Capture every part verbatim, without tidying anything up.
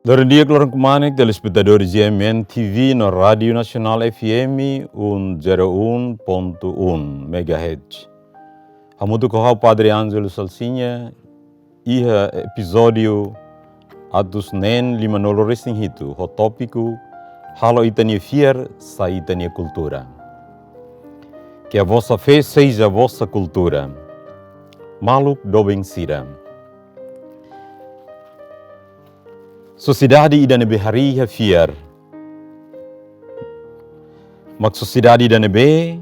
Loron di'ak, loron kmanek, telespetadór G M N T V no Rádiu Nasionál F M um zero um ponto um megahertz. Hamutuk ho ha'u Padre Ângelo Salsinha, iha epizódiu atus neen limanulu-resin-hitu, ho tópiku: Halo ita-nia fiar sai ita-nia kultura. Que a vossa fé seja a vossa cultura. Maluk doben sira. Sosiedade ida ne'ebé harii iha fiar mak sosiedade ida ne'ebé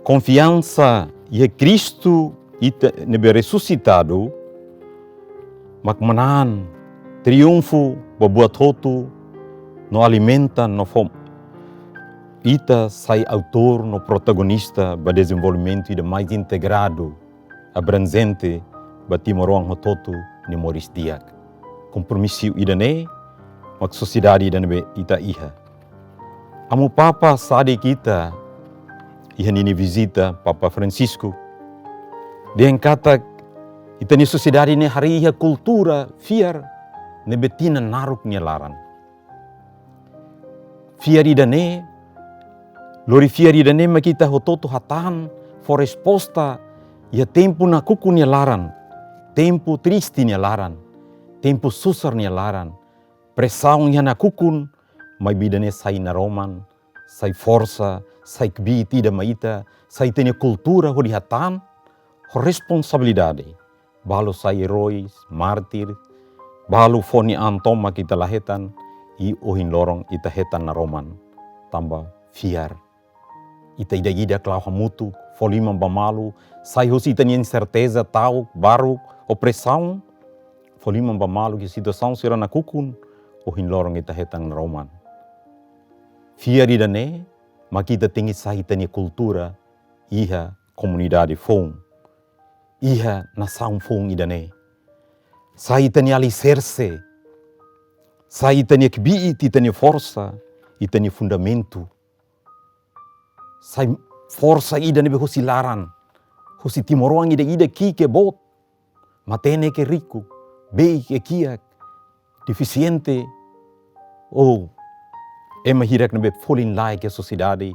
konfiansa iha Kristu ita ne'ebé resusitadu, mak manán, triunfu ba buat hotu, no alimenta, no fó ita sai autór no protagonista ba dezenvolvimentu ida mais integradu, abranjente, ba timoroan hotu-hotu nia moris di'ak. Kompromisu ida-ne'e mak sosiedade ida ne'ebé ita iha. Amu Papa sadik ita, iha ninia vizita, Papa Francisco, dehan katak ita-nia sosiedade ne'e harii iha kultura fiar ne'ebé tinan naruk nia laran. Fiar ida-ne'e, lori fiar ida-ne'e mak ita hotu-hotu hatán fó resposta iha tempu nakukun nia laran, tempu triste nia laran, tempu susar nia laran, presaun iha nakukun, maibé ida-ne'e sai naroman, sai forsa, sai kbiit ida mai ita, sai ita-nia kultura hodi hatán ho responsabilidade. Balu sai eróis, mártir, balu fó nia an tomak ita la hetan, i ohin loron ita hetan naroman, tanba fiar. Ita ida-idak la'o hamutuk, fó liman ba malu, sai husi ita-nia inserteza, ta'uk, baruk, opresaun, fó liman ba malu iha situasaun sira nakukun, ohin loron ita hetan naroman. Fiar ida-ne'e mak ita tenke sai ita-nia kultura iha komunidade foun, iha nasaun foun ida-ne'e. Sai ita-nia aliserse, sai ita-nia kbiit, ita-nia forsa, ita-nia fundamentu. Sai forsa ida ne'ebé hosi laran, hosi timoroan ida-idak, ki'ik ka boot, matenek ka riku, beik ka kiak, defisiente, ou ema hirak ne'ebé folin-laek iha sosiedade.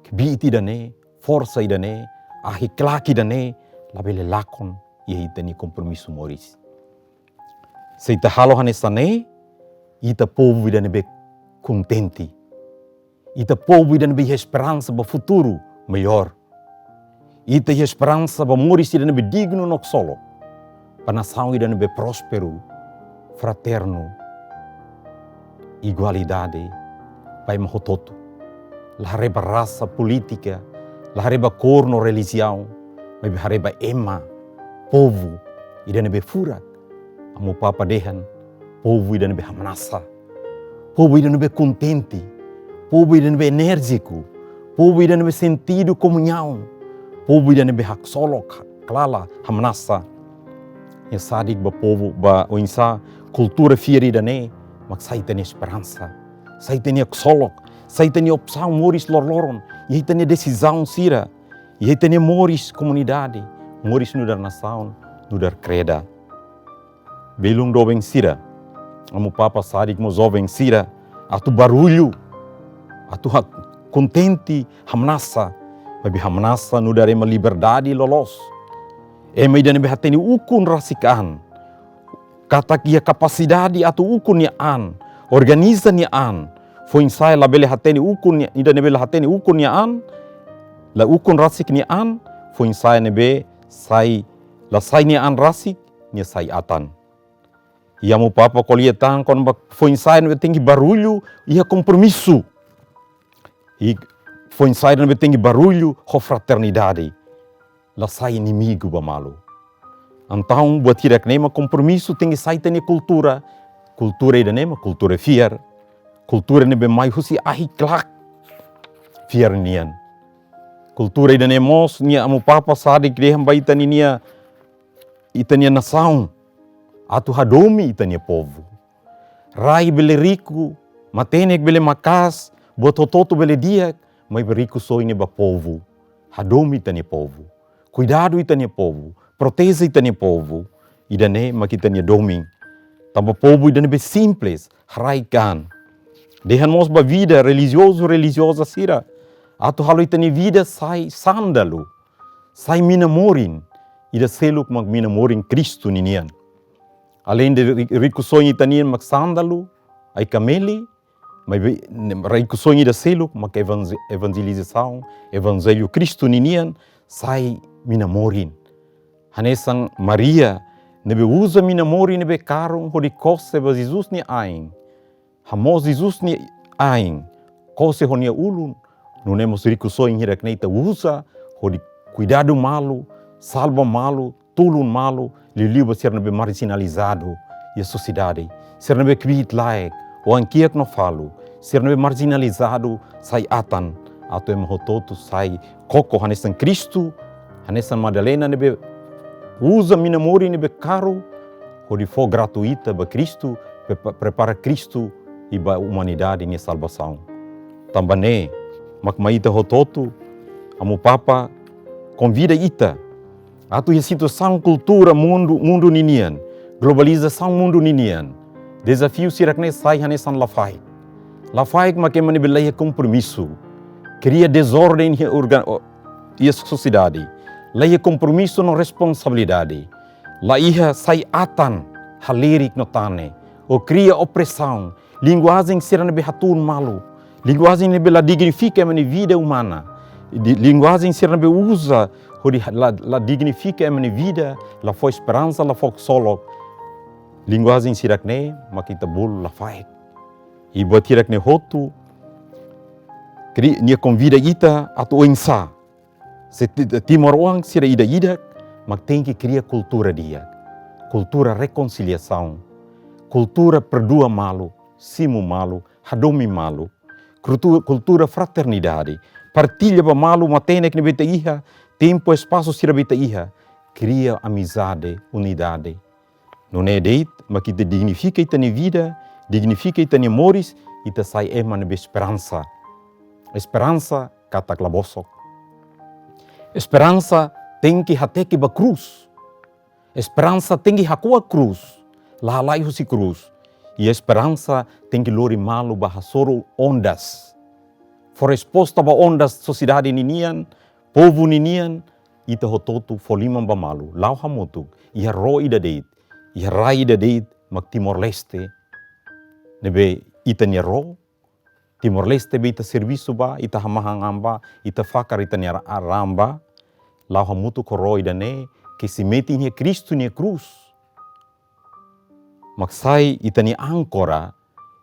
Kbiit ida-ne'e, forsa ida-ne'e, ahi klak ida-ne'e, labele lakon iha ita-nia kompromisu moris. Se ita halo hanesan ne'e, ita povu ida ne'ebé kontente. Ita povu ida ne'ebé iha esperansa ba futuru melhor. Ita iha esperansa ba moris ida ne'ebé dignu no ksolok, ba nasaun ida ne'ebé prósperu, fraternu, igualdade ba ema hotu-hotu. La haree ba rasa, polítika, la haree ba kór no relijiaun, maibé haree ba ema, povu ida ne'ebé furak. Amu Papa dehan, povu ida ne'ebé hamnasa, povu ida ne'ebé kontente, povu ida ne'ebé enérjiku, povu ida ne'ebé sentidu komuñaun, povu ida ne'ebé haksolok, haklalan, hamnasa. Nia sadik ba povu, ba oinsá kultura fiar ida-ne'e mak sai ita-nia esperansa, sai ita-nia ksolok, sai ita-nia opsaun moris loroloron, iha ita-nia desizaun sira, iha ita-nia moris komunidade, moris nu'udar nasaun, nu'udar kreda. Belun doben sira, Amu Papa sadik mós joven sira, atu barullu, atu ha-, kontente, hamnasa, maibé hamnasa nu'udar ema liberdade loloos. Ema ida ne'ebé hatene ukun rasik an, katak iha kapasidade atu ukun nia an, organiza nia an. Foin-sa'e labele hatene ukun nia, ida ne'ebé la hatene ukun nia an, la ukun rasik nia an, foin-sa'e ne'ebé sai, la sai nia an rasik, nia sai atan. I Amu Papa ko'alia tan kona-ba foin-sa'e ne'ebé tenke barullu iha kompromisu. I foin-sa'e ne'ebé tenke barullu ho fraternidade. La sai inimigu ba malu. Entaun buat hirak-ne'e mak kompromisu tenke sai ita-nia kultura. Kultura ida-ne'e mak kultura fiar. Kultura ne'ebé mai husi ahi klak fiar nian. Kultura ida-ne'e mós nia Amu Papa sadik dehan ba ita ninia, ita-nia nasaun, atu hadomi ita-nia povu. Rai bele riku, matenek bele maka'as, buat hotu-hotu bele di'ak, maibé rikusoin ne'e ba povu. Hadomi ita-nia povu. Kuidadu ita-nia povu. Proteje ita-nia povu. Ida-ne'e mak ita-nia domin. Tanba povu ida ne'ebé simples, haraik an. Dehan mós ba vida relijiozu, relijioza sira atu halo ita-nia vida sai sándalu, sai mina-morin. Ida seluk mak mina-morin Kristu ninian. Além de ri-, rikusoin ita-nian mak sándalu, ai-kameli, maibé, ne-, rikusoin ida seluk mak evanze-, evanjelizasaun, evanjellu Kristu ninian, sai mina-morin. Hanesan Maria, ne'ebé uza mina-morin ne'ebé karun hodi kose ba Jesus nia ain. Hamoos Jesus nia ain, kose ho nia ulun, nune'e mós rikusoin hirak-ne'e ita uza hodi kuidadu malu, salva malu, tulun malu, liuliu ba sira ne'ebé marjinalizadu iha sosiedade, sira ne'ebé kbiit-laek, oan-kiak no falu, sira ne'ebé marjinalizadu sai atan, atu ema hotu-hotu sai koko hanesan Kristu, hanesan Madalena ne'ebé uza mina-morin ne'ebé karun, hodi fó gratuita ba Kristu, prepa-, prepara Kristu i ba umanidade nia salvasaun. Tanba ne'e, mak mai ita hotu-hotu, Amu Papa konvida ita atu iha situasaun kultura mundu, mundu ninian, globalizasaun mundu ninian, dezafiu sira-ne'e sai hanesan lafaek. Lafaek mak ema ne'ebé la iha kompromisu, kria dezorden iha orga-, o-, iha sosiedade, la iha kompromisu no responsabilidade, la iha sai atan halerik no tane, ou kria opresaun, linguajen sira ne'ebé hatún malu, linguajen ne'ebé la dignifika ema nia vida umana, di-, linguajen sira ne'ebé uza hodi ha-, la, la dignifika ema nia vida, la fó esperansa, la fó ksolok. Linguajen sira-ne'e mak ita bolu lafaek. I buat hirak-ne'e hotu, kri-, nia konvida ita atu oinsá. Se ti-, timoroan sira ida-idak mak tenke kria kultura di'ak. Kultura rekonsiliasaun. Kultura perdua malu, simu malu, hadomi malu. Kultu-, kultura fraternidade. Partilla ba malu matenek ne'ebé ita iha, tempu, espasu sira ne'ebé ita iha. Kria amizade, unidade. Nune'e de'it, mak ita dignifika ita-nia vida, dignifika ita-nia moris, ita sai ema ne'ebé esperansa. Esperansa katak la bosok. Esperansa tenke hateke ba krús. Esperansa tenke hako'ak krús, la halai husi krús. I esperansa tenke lori malu ba hasoru ondas. Fó resposta ba ondas sosiedade ninian, povu ninian, ita hotu-hotu fó liman ba malu, la'o hamutuk, iha ró ida de'it, iha rai ida de'it, mak Timor-Leste, ne'ebé ita-nia ró, Timor-Leste ne'ebé ita servisu ba, ita hamahan an ba, ita fakar ita-nia ra-, raan ba, la'o hamutuk ho ró ida-ne'e, ke sei metin iha Kristu nia krús. Mak sai ita-nia ánkora,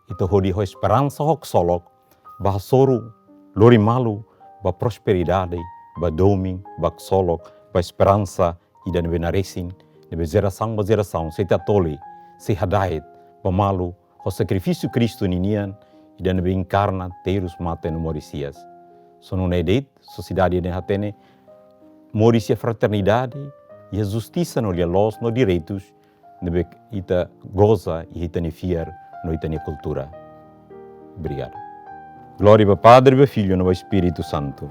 ita hodi ho esperansa ho ksolok, ba hasoru, lori malu, ba prosperidade, ba domin, ba ksolok, ba esperansa, ida ne'ebé naresin, ne'ebé jerasaun ba jerasaun, sei tatoli, sei hada'et, ba malu, ho sakrifísiu Kristu ninian, ida ne'ebé enkarna, terus mate no moris hi'as. Só nune'e de'it, sosiedade ne'e hatene, moris iha fraternidade, iha justisa no lia-loos no direitus, ne'ebé ita goza iha ita-nia fiar no ita-nia kultura. Obrigadu. Glória ba Padre, ba Filho no ba Espíritu Santu.